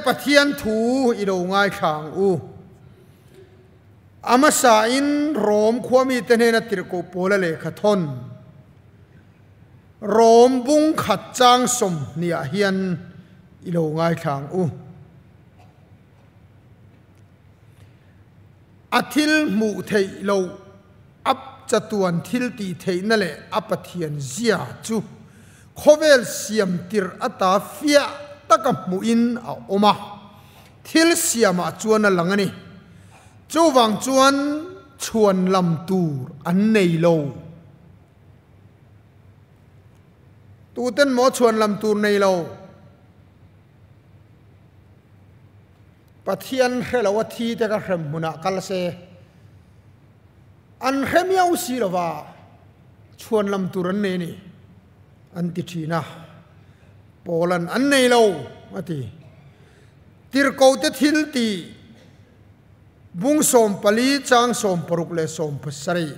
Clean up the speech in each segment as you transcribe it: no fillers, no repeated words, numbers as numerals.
Pathian thu i lo ngaithla ang u. A hmasain Rom khuamite hnena tirhkoh Paula lehkha thawn, Rom bung khat chang sawmhniah hian i lo ngaithla ang u. A thil hmuh theih loh a chatuan thil tih theihna leh a Pathian zia chu khawvel siam tirh ata fiah taka hmuhin a awm a, thil siamah chuan a lang a ni. Chuvang chuan chhuan lam tur an nei lo. Tuten maw chhuan lam tur nei lo? Pathian hre lo a thi te ka hrem hmunah kal se, an hre miau si lo va, chhuan lam tur an nei a ni, an ti thin a. Paula'n an nei lo a ti. Tirhkohte thil tih bung 14 chang 60 leh 17.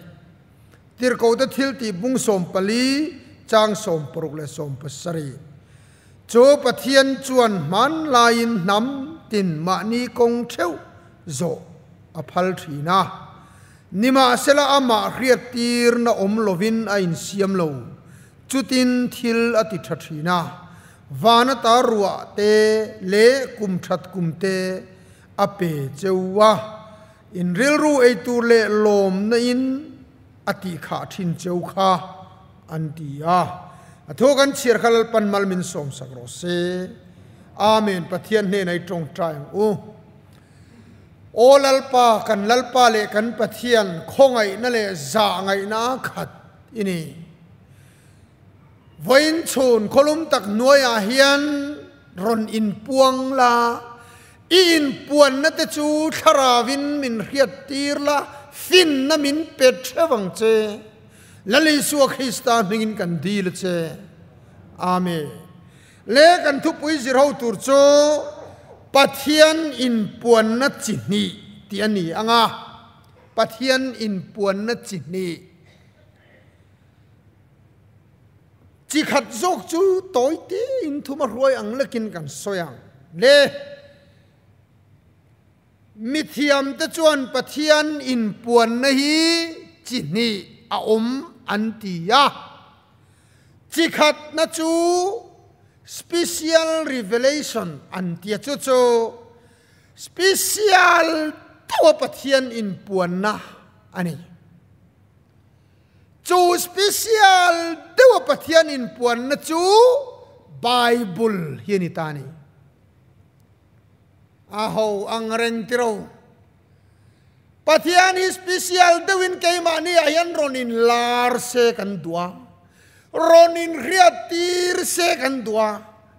Tirhkohte thil tih bung 14 chang 60 leh 17. Chu Pathian chuan hmanlaiin hnam tin mahni kawng theuh zawh a phal thin a. Nimahsela amah hriattirna awm lovin a insiam lo. Chutin thil a ti tha thin a. Van ata ruah te leh kum that kum te a pe cheu a. In rilru eitur leh lawmna in a tih khah thin cheu kha an ti a. A thu kan chhiar kha Lalpan mal min sawmsak rawh se. Amen Pathian hnenah i tawngtai ang u. Aw Lalpa, kan Lalpa leh kan Pathian, khawngaihna leh zahngaihna a khat i ni. Vawiin chhun khawlum tak hnuaiah hian rawn inpuang la, i inpuanna te chu thlaravin min hriattir la, finna min pe theuh ang che. Lal Isua Krista hmingin kan dil a che. Amen. Le kan thupui zir ho tur chu Pathian inpuanna chi hnih tih a ni ang a, Pathian inpuanna chi hnih. Chi khat zawk chu tawi tein thum a hruai ang lekin kan sawi ang. Le mithiamte chuan Pathian inpuanna hi chi hnih a awm an ti a. Chi khatna chu Special Revelation an ti a, chu chu special deuha Pathian inpuanna a ni. Chu special deuha Pathian inpuanna chu Bible hi a ni ta a ni. A ho ang reng tiro. Pathian hi special deuhin keimahni ah hian rawn inlar se kan duh a, rawn inhriat tir se kan duh a,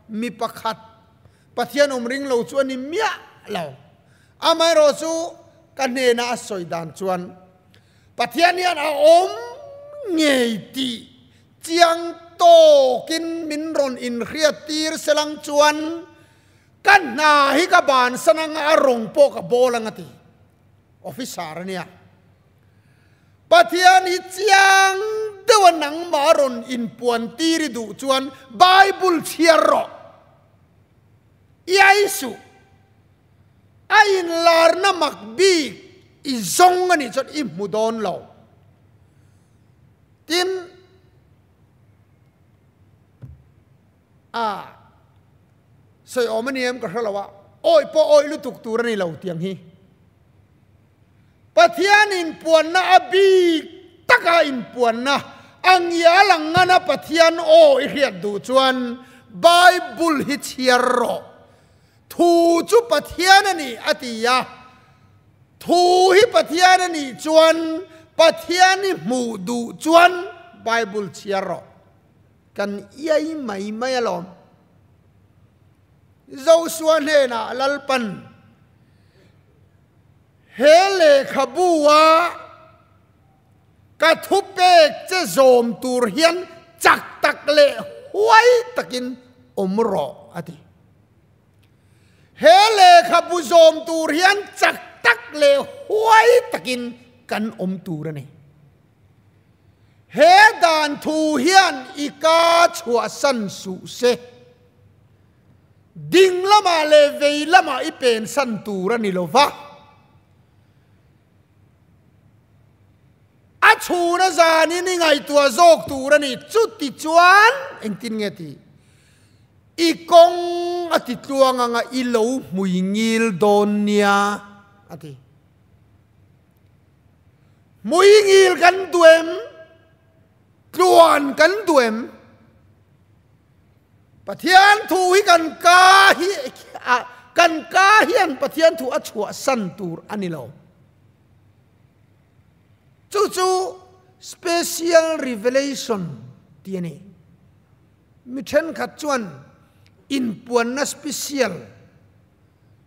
mi pakhat Pathian awm ring lo chu a ni miah lo. Amaherawh chu ka hnena a sawi dan chuan Pathian hian a awm ngei tih chiang tawkin min rawn inhriat tir selang chuan Ka hna hi ka bansan anga a rawng pawh ka bawl anga ti. Officer a nia. Pathian hi chiang deuha nangmah rawn inpuan tir i duh chuan Bible chhiar rawh. Iai suh. A inlarna mak bik i zawng a nih chuan i hmu dawn lo. Tin, a sawi awm a ni em ka hre lo a, awi pawh awi lutuk tur a ni lo tiang hi. Pathian inpuanna a bik taka inpuanna a ngial ang ngana Pathian aw i hriat duh chuan Bible hi chhiar rawh. Thu chu Pathian a ni a ti a, thu hi Pathian a nih chuan Pathian i hmuh duh chuan Bible chhiar rawh. Kan iai mai mai alawm. Josua hnenah Lalpan he lehkhabu a ka thupek che zawm tur hian chak tak leh huai takin awm rawh a ti. He lehkhabu zawm tur hian chak tak leh huai takin kan awm tur a ni. He dan thu hian i ka chhuahsan suh se. Ding lamah leh vei lamah i pensan tur a ni lo va. A chhuna zanin i ngaihtuah zawk tur a ni. Chuti chuan engtin nge tih? I kawng a ti tluang anga i lo hmui ngil dawn nia a ti. Hmui ngil kan duh em? Tluan kan duh em? Pathian thu hi kan ka hi kan ka hian Pathian thu a chhuahsan tur a ni lo. Chu chu special revelation tih a ni. Mi thenkhat chuan inpuanna special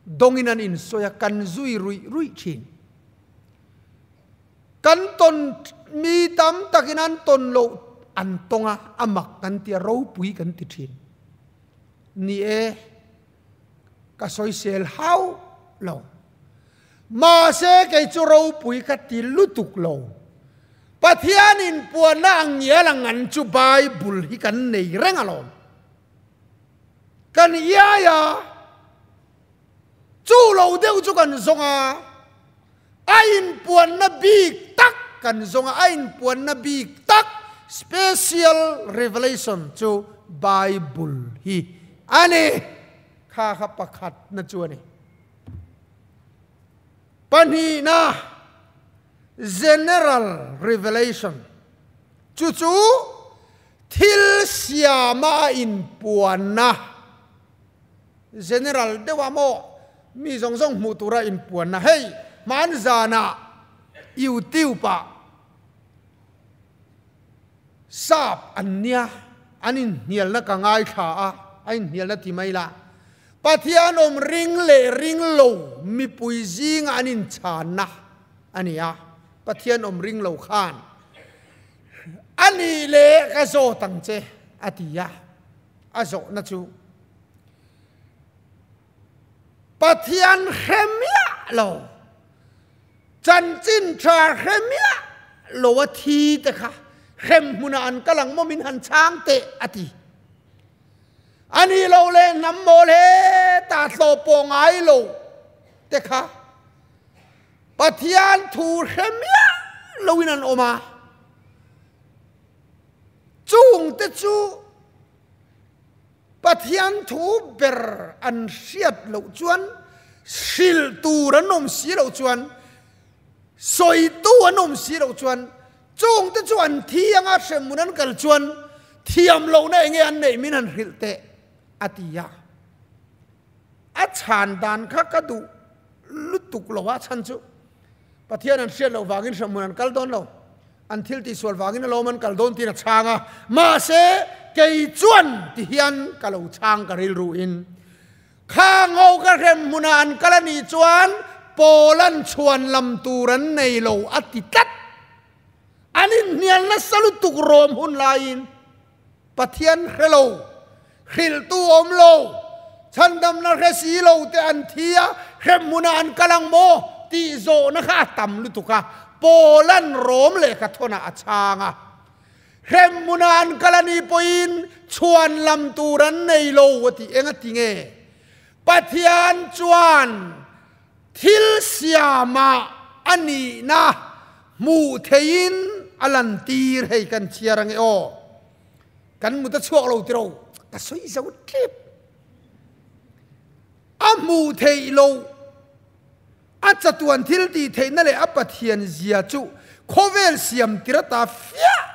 dawngin an insawi a, kan zui ruih ruih thin. Kan tawn mi tam takin an tawn loh an tawng a, a mak kan ti a, ropui kan ti thin. Ni e, ka sawisel hauh lo. Mahse kei chu ropui ka ti lutuk lo. Pathian inpuanna ang ngial ang an chu Bible hi kan nei reng alawm. Kan iai a, chu lo deuh chu kan zawng a, a inpuanna bik tak kan zawng a, a inpuanna bik tak special revelation chu Bible hi a ni. Kha kha pakhatna chu a ni. Pahnihna, General Revelation, chu chu thil siama a inpuanna, general deuha maw mi zawng zawng hmuh tura inpuanna, hei hmanzanah YouTube-ah Sap an nia, an inhnialna ka ngaithla a, a inhnialna ti mai la. Pathian awm ring leh ring lo mipui zinga an inchhanna a ni a, Pathian awm ring lo khan a nih leh ka zawt ang che a ti a, a zawhna chu Pathian hre miah lo. Chanchin tha hre miah lo a thi te kha hrem hmunah an kal ang maw min han chhang teh a ti. A nih loh leh hnam mawl hetah hlawh pawh ngai lo te kha Pathian thu hre miah loin an awm a. Chung te chu Pathian thu ber an hriat loh chuan hrilh tur an awm si loh chuan, sawitu an awm si loh chuan, chungte chu an thi anga hremhmun an kal chuan thiam lohna enge an neih min han hrilh teh a ti a. A chhan dan kha ka duh lutuk lo a chhan chu Pathian an hriat loh vangin hremhmun an kal dawn lo. An thil tihsual vangin alawm an kal dawn tiin a chhang a, mahse kei chuan ti hian ka lo chhang ka rilru in. Kha ngo ka hrem hmunah an kal a nih chuan Paul-a'n chhuan lam tur an nei lo a ti tlat. An inhnial nasa lutuk rawm hun laiin Pathian hre lo, hrilhtu awm lo, chhandamna hre si lo te an thi a, hrem hmunah an kal ang maw tih zawhna kha a tam lutuk a, Paul-a'n rawm lehkha thawnah a chhang a. Hrem hmunah an kal a nih pawhin chhuan lam tur an nei lo a ti. Eng a ti nge? Pathian chuan thil siamah a nihna hmuh theihin a lantir hei kan chhiar ange aw. Kan mut a chhuak lo tiro ka sawi zo tlep. A hmuh theih loh a chatuan thil tih theihna leh a Pathian zia chu khawvel siam tir ata fiah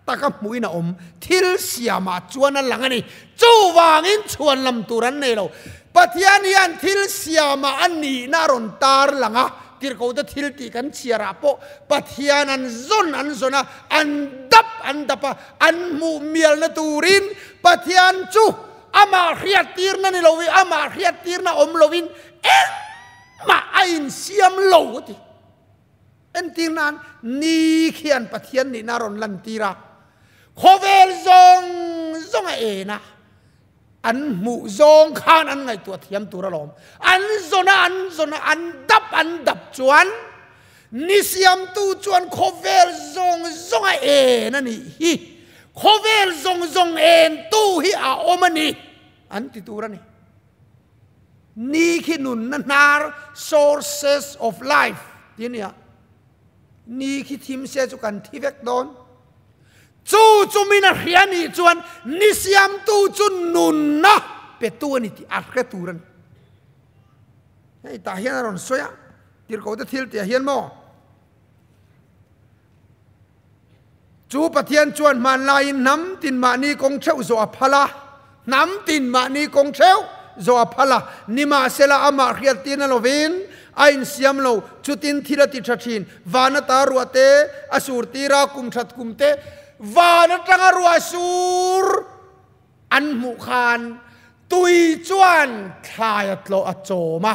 taka hmuhin a awm. Thil siamah chuan a lang a ni. Chuvangin chhuan lam tur an nei lo. Pathian hian thil siamah a nihna a rawn tar lang a, Tirhkohte thil tih kan chhiarah pawh Pathian an zawn an zawn a, an dap an dap a, an hmuh mialna turin Pathian chu amah hriattirna ni lovin, amah hriattirna awm lovin engmah a insiam lo a ti. Entir nan ni khian Pathian nihna a rawn lantir a, khawvel zawng zawng a en a, An hmuh zawng khan an ngaihtuah thiam tur alawm. An zawn a, an zawn a, an dap an dap chuan ni siamtu chuan khawvel zawng zawng a en a nih hi. Khawvel zawng zawng entu hi a awm a ni an ti tur a ni. Ni khi nunna hnar, sources of life, ti a nia. Ni khi thim se chu kan thi vek dawn. Chu chu min a hria nih chuan ni siamtu chu nunna petu a ni tih a hre tur a ni. Hei tah hian a rawn sawi a, tirhkohte thil tihah hian maw? Chu Pathian chuan hmanlaiin hnam tin mahni kawng theuh zawh a phal a, hnam tin mahni kawng theuh zawh a phal a, nimahsela amah hriattir na lovin a insiam lo, chutin thil a ti tha thin, van ata ruah te a sur tir a, kum that kum te van atanga ruah sur an hmuh khan tui chuan thlai a tlawh a chawm a,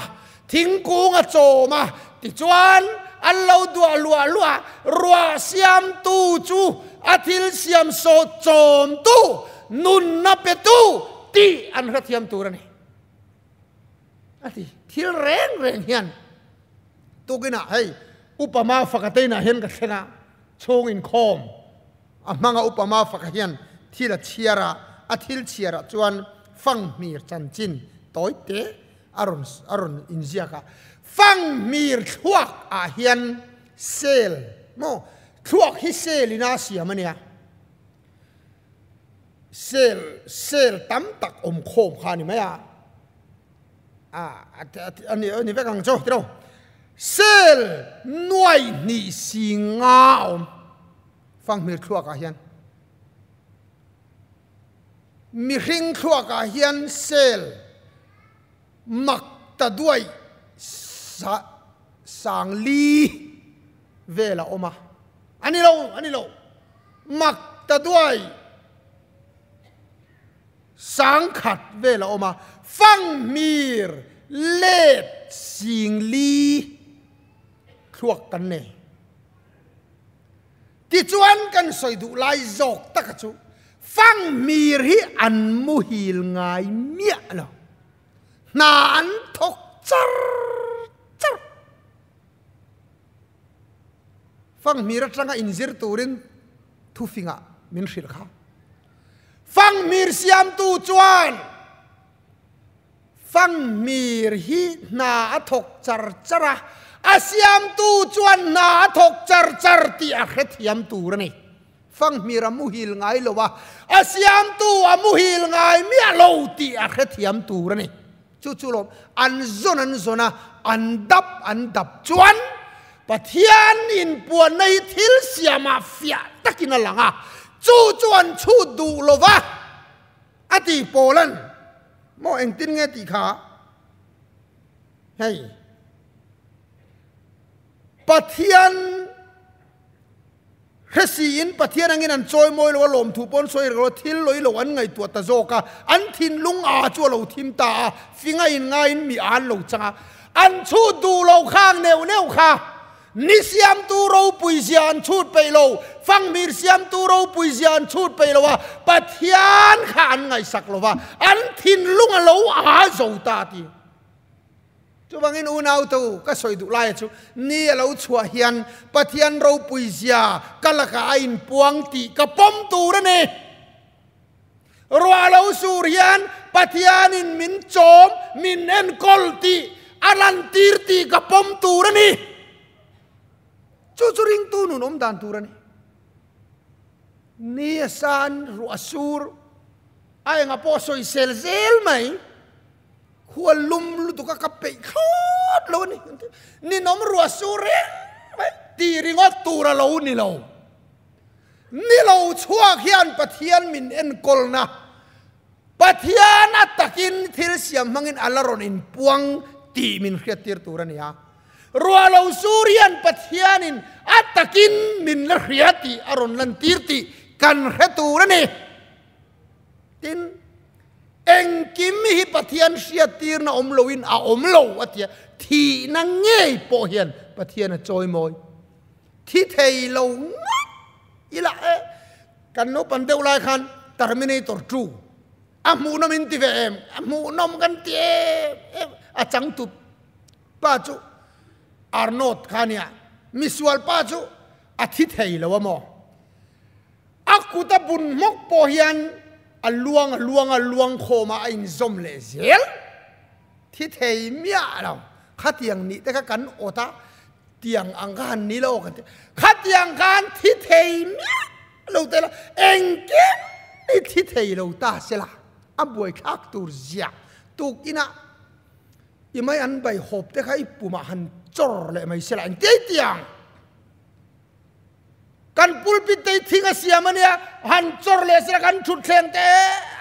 thingkung a chawm a, tichuan an lo duah luah luah a, ruah siamtu chu a thil siam sawt chawmtu, nunna petu tih an hrethiam tur a ni. A ti, thil reng reng hian tukinah hei upa Mafaka te inah hian ka thleng a, chhung inkhawm. A hmanga upa Mafaka hian thil a chhiar a, a thil chhiarah chuan Fanghmir chanchin tawi te a rawn a rawn inziak a. Fanghmir thluak ah hian cell maw thluak hi cell in a siam a nia. Cell cell tam tak awm khawm kha a ni mai a. A a ni a ni vek ang chu tiraw. Cell nuai hnih si nga a awm. Fanghmir thluakah hian mihring thluakah hian cell mak ta duai sa sang li vel a awm a, a ni lo a ni lo mak ta duai sang khat vel a awm a, fanghmir let sing li thluak kan nei. Tichuan kan sawi duh lai zawk taka chu Fanghmir hi an muhil ngai miah lo. Hna an thawk char char. Fanghmir atanga inzir turin thufingah min hrilh kha. Fanghmir siamtu chuan Fanghmir hi hna a thawk char char a, a siamtu chuan hna a thawk char char tih a hrethiam tur a ni. Fanghmir a muhil ngai lo a, a siamtu a muhil ngai miah lo tih a hrethiam tur a ni. Chu chu lawm, an zawn an zawn a, an dap an dap chuan Pathian inpuanna hi thil siamah fiah takin a lang a, chu chu an chhut duh lo va. A ti Paula'n maw engtin nge tih kha hei Pathian hre siin Pathian angin an chawi mawi lo a lawmthu pawn sawi reng lo thil lawih lo an ngaihtuah ta zawk a an thinlung a chu a lo thim ta a finga in ngaiin mi an lo chang a an chhut duh lo khang neuh neuh kha Ni siamtu ropui zia an chhut peih lo, fanghmir siamtu ropui zia an chhut peih lo a, Pathian kha an ngaihsak lo va, an thinlung a lo aa zo ta ti. Chuvangin unautu ka sawi duh laia chu, ni a lo chhuah hian Pathian ropui zia ka lakah a inpuang tih ka pawm tur a ni. Ruah lo sur hian Pathianin min chawm, min enkawl tih a lantir tih ka pawm tur a ni. Chu chu ringtu nun awm dan tur a ni. Ni a san, ruah a sur, a enga pawh sawisel zel mai. Khua lum lutuk a ka peih thlawt lo a ni. Ninawm ruah sur reng mai tih ringawt tur a lo ni lo. Ni lo chhuak hian Pathian min enkawlna, Pathian a takin thil siam hmangin a la rawn inpuang tih min hriattir tur a ni a. Ruah lo sur hian Pathianin a takin min la hria tih a rawn lantir tih kan hre tur a ni. Tin, engkim hi Pathian hriattirna awm loin a awm lo a ti a, thihna ngei pawh hian Pathian a chawimawi. Thi thei lo ngawt ila e, kan naupang deuh lai khan Terminator 2 a hmuhnawm in ti ve em, a hmuhnawm kan ti em em, a changtu pa chu Arnold kha ania, misual pa chu a thi thei lo a maw, a kut a bun hmawk pawh hian a luang a luang a luang khawm a, a inzawm leh zel. Thi thei miah lo. Khatiang nih te kha kan awt a, tiang ang kha han ni lo kan ti. Khatiang khan thi thei miah lo te la, engkim hi thi thei lo ta se la, a buaithlak tur ziah tuk inah i mai an bai hawp te kha i pumah han chawr leh mai se la, engtiai tiang. Kan pulpit te hi thing a siam a nia, han chawr leh sela kan thut thleng te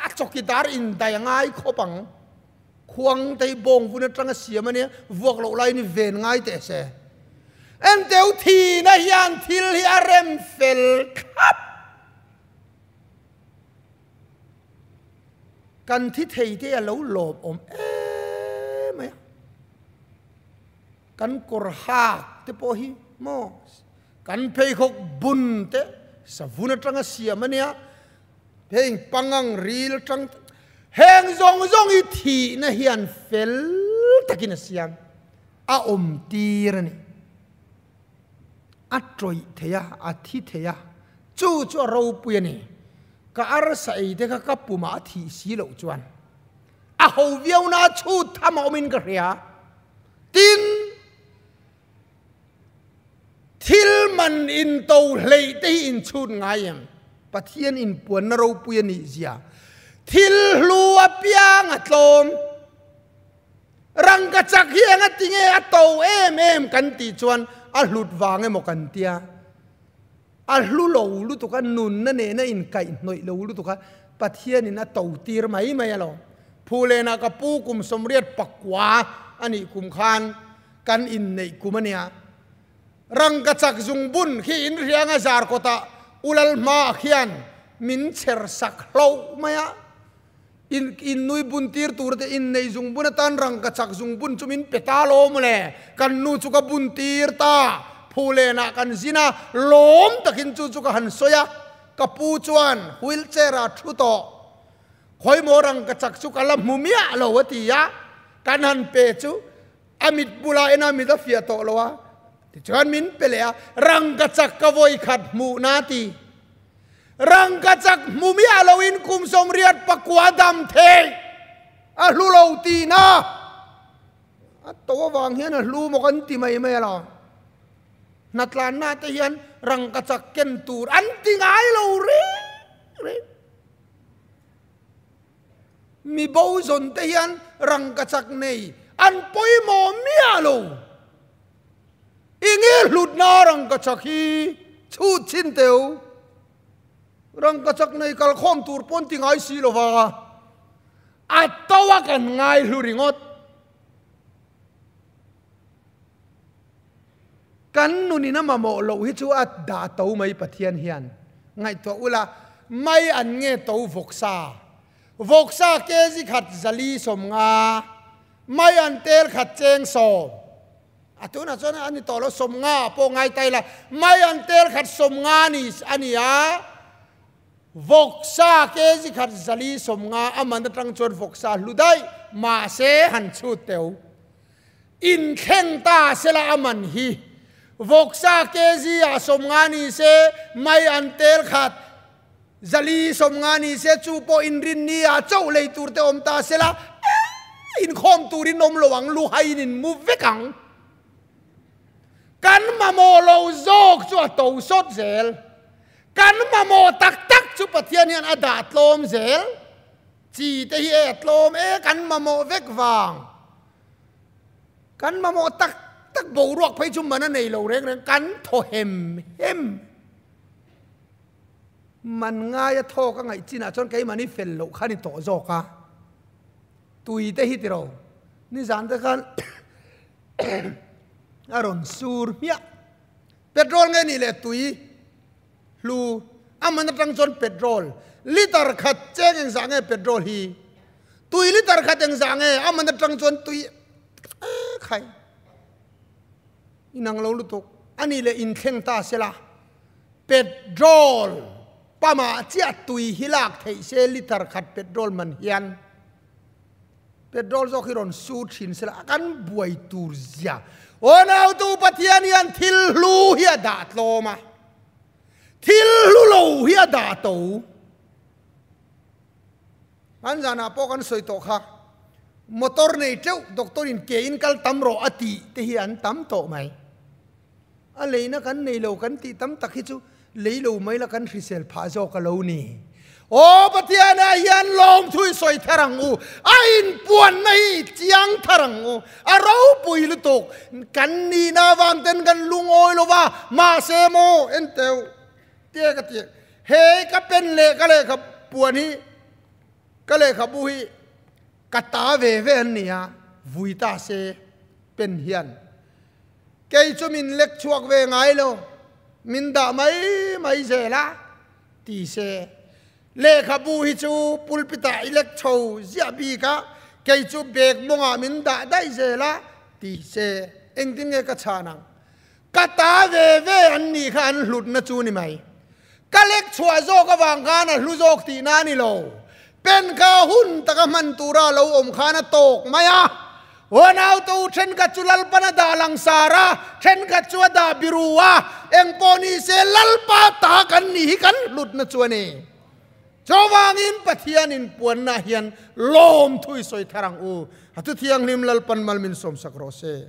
a chawkidar in dai a ngai khawp ang. Khuang te hi bawng vun atang a siam a nia, vuak loh laiin i ven ngai teh se. Enteu thihna hian thil hi a rem fel thlap. Kan thi thei te a lo lawm awm em mai a. Kan kawr hak te pawh hi maw kan pheikhawk bun te savun atanga siam a nia, heng pangang ril atang heng zawng zawng hi thihna hian fel takin a siam a awm tir a ni. A tawih thei a, a thi thei a, chu chu a ropui a ni. Ka arsa ei te kha ka pumah a thih si loh chuan a ho viau na chhut tham a awmin ka hria. Tin, thil man in to hleih te hi in chhut ngai em? Pathian inpuanna ropui a nih zia. Thil hlu apiang a tlawm. Rangkachak hi eng a ti nge a to em em kan tih chuan a hlut vang emaw kan tia. A hlu lo lutuk a, nunna nena inkaihhnawih lo lutuk a, Pathianin a to tir mai mai alawm. Phulenah ka pu kum 84 a nih kum khan kan inneih kum a nia. Rangkachak zungbun khi inrianga zar kawtah Ulal hmaah khian min chher sak hloh mai a. In innui bun tir tur te innei zungbun atan rangkachak zungbun chu min pe ta lo mawle. Kan nu chu ka bun tir ta. Phulenah kan zin a, lawm takin chu chu ka han sawi a. Ka pu chuan wheelchair ah thu tawh. Khawimaw rangkachak chu ka la hmu miah lo a ti a, kan han pe chu a mit bulah en a mit a fiah tawh lo a. Tichuan min pe leh a, rangkachak ka vawi khat hmuh na ti. Rangkachak hmu miah loin kum 89 dam thei a hlu lo tihna a to avang hian a hlu maw kan ti mai mai alawm. Hnatlanna te hian rangkachak ken tur an ti ngai lo reng reng. Mi bo zawn te hian rangkachak nei an pawimawh miah lo. I nge hlutna rangkachak hi chhut chhin teu. Rangkachak nei kalkhawm tur pawn ti ngai si lova a to a kan ngai hlu ringawt. Kan nunin a mamawh loh hi chu a dah to mai Pathian hian. Ngaihtuah ula, mai an nge to vawksa. Vawksa kg khat 450, mai an tel khat cheng 10. A tunah chuan a ni tawh lo, 50 pawh ngai ta ila, mai an tel khat 50 ni a ni a, vawksa kg khat 450 a man atang chuan vawksa hlu daih, mahse han chhut teu. Inthleng ta sela a man hi. Vawksa kg ah 50 ni se, mai an tel khat 450 ni se, chu pawh inrinni ah chauh lei tur te awm ta sela, inkhawm turin awm lo ang, luhaiin in mu vek ang. Kan mamawh lo zawk chu a to sawt zel. Kan mamawh tak tak chu Pathian hian a dah tlawm zel. Chi te hi e a tlawm e, kan mamawh vek vang. Kan mamawh tak tak boruak phei chu man a nei lo reng reng, kan thaw hem hem. Man ngai a thawk a ngaih chinah chuan keimahni fel loh kha ni tawh zawk a. Tui te hi tiro, nizan te khan a rawn sur hmiah. Petrol nge nih leh tui hlu a man atang chuan petrol liter khat cheng engzah nge petrol hi tui liter khat engzah nge a man atang chuan tui khai inang lo lutuk ani leh inthleng ta sela petrol pama chiah tui hi lak theih se liter khat petrol man hian Petrol zawk hi rawn su thin sela a kan buai tur zia. Aw nautu Pathian hian thil hlu hi a dah tlawm a, thil hlu lo hi a dah to. Kan zanah pawh kan sawi tawh kha. Motor nei teuh doctor in ke in kal tam rawh a tih te hi an tam tawh mai. A leina kan nei lo kan tih tam tak hi chu lei lo mai la kan hrisel phah zawk a lo ni. Aw Pathian ah hian lawmthu i sawi thar ang u, a inpuanna hi i chiang thar ang u, a ropui lutuk. Kan nihna avang ten kan lungawi lo va, mahse maw enteu tia ka ti, he ka pen leh ka lehkha puan hi, ka lehkhabu hi ka ta ve ve an ni a, vui ta se pen hian Kei chu min lek chhuak ve ngai lo, min dah mai mai zel a, ti se. Lehkhabu hi chu pulpit-ah i lek chho ziah bik a, kei chu bag mawngah min dah daih zel a, ti se. Engtin nge ka chhan ang? Ka ta ve ve an nih kha an hlutna chu ni mai. Ka lek chhuah zawk avang khan a hlu zawk tihna a ni lo. Pen kha hun taka hman tura lo awm khan a tawk mai a. Uanautu thenkhat chu Lalpan a dah langsar a, thenkhat chu a dah biru a, engpawh ni se Lalpa ta kan nih hi kan hlutna chu a ni. Chuvangin Pathianin puanna hian lawmthu i sawi thar ang u. A thu thianghlim Lalpan mal min sawmsak rawh se.